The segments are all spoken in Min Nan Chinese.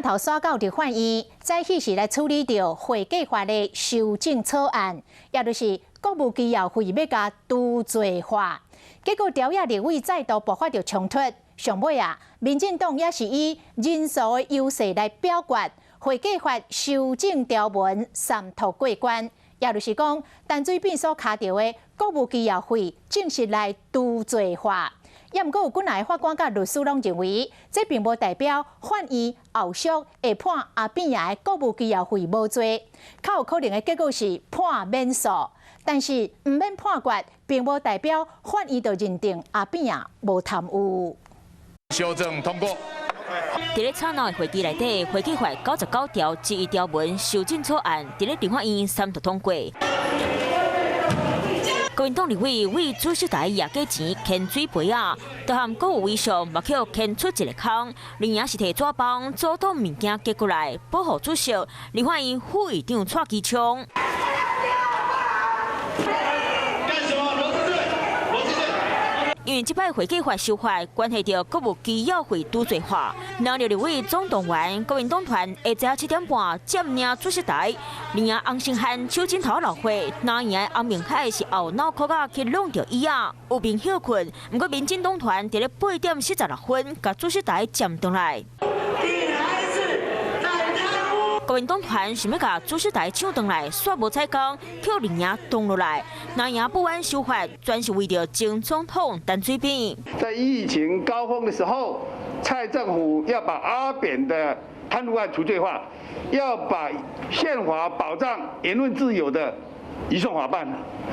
頭煞到立法院，早起是來處理著會計法的修正草案，也就是國務機要費欲共除罪化。結果朝野立委再度爆發著衝突，上尾啊，民進黨也是以人數的優勢來表決會計法修正條文三讀過關，也就是講，陳水扁所敲著的國務機要費正式來除罪化。也毋過有幾若个法官佮律師攏認為，這並無代表法院後續會判阿扁的國務機要費無罪，較有可能的結果是判免訴。但是毋免判決，並無代表法院就認定阿扁仔無貪污。修正通過。佇咧吵鬧的會議內底，會計法99條之一條文修正草案，佇咧立法院三讀通過。國民黨立委為主席台攑假錢牽水杯仔，就和國務委上嘛去牽出一个空，另外是提紙枋阻擋物件寄過來，保護主席。立法院副議長蔡其昌。幹什麼？羅致政，羅致政。因為這擺會計法修法，關係著國務機要費除罪化。藍綠立委總動員，國民黨團下晝7點半佔領主席台，另外洪勝漢手指頭流血，藍營的洪明凱是後腦殼仔去挵著椅仔，有病歇睏。毋過民進黨團佇咧8點46分，共主席台佔轉來。國民黨團想欲共主席台搶轉來，煞無彩工，予綠營擋落來。藍營不阮修法，專是為著前總統陳水扁。在疫情高峰的時候，蔡政府要把阿扁的貪污案除罪化，要把憲法保障言論自由的移送法辦，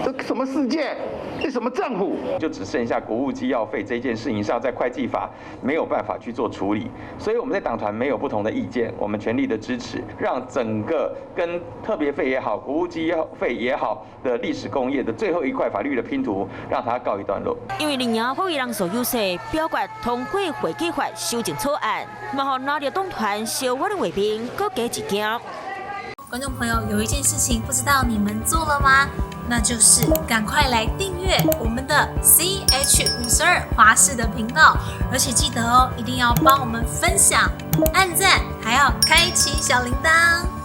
這什麼世界？這什麼政府？就只剩下國務機要費這件事情上，在會計法沒有辦法去做處理，所以我們在黨團沒有不同的意見，我們全力的支持，讓整個跟特別費也好，國務機要費也好的歷史共業的最後一塊法律的拼圖，讓它告一段落。因為綠營發揮人數優勢，表決通過會計法修正草案，嘛予藍綠黨團小我的衛兵閣加一驚。觀眾朋友，有一件事情不知道你們做了嗎？那就是趕快來訂閱我們的 CH52華視的頻道，而且記得哦，一定要幫我們分享、按讚，還要開啟小鈴鐺。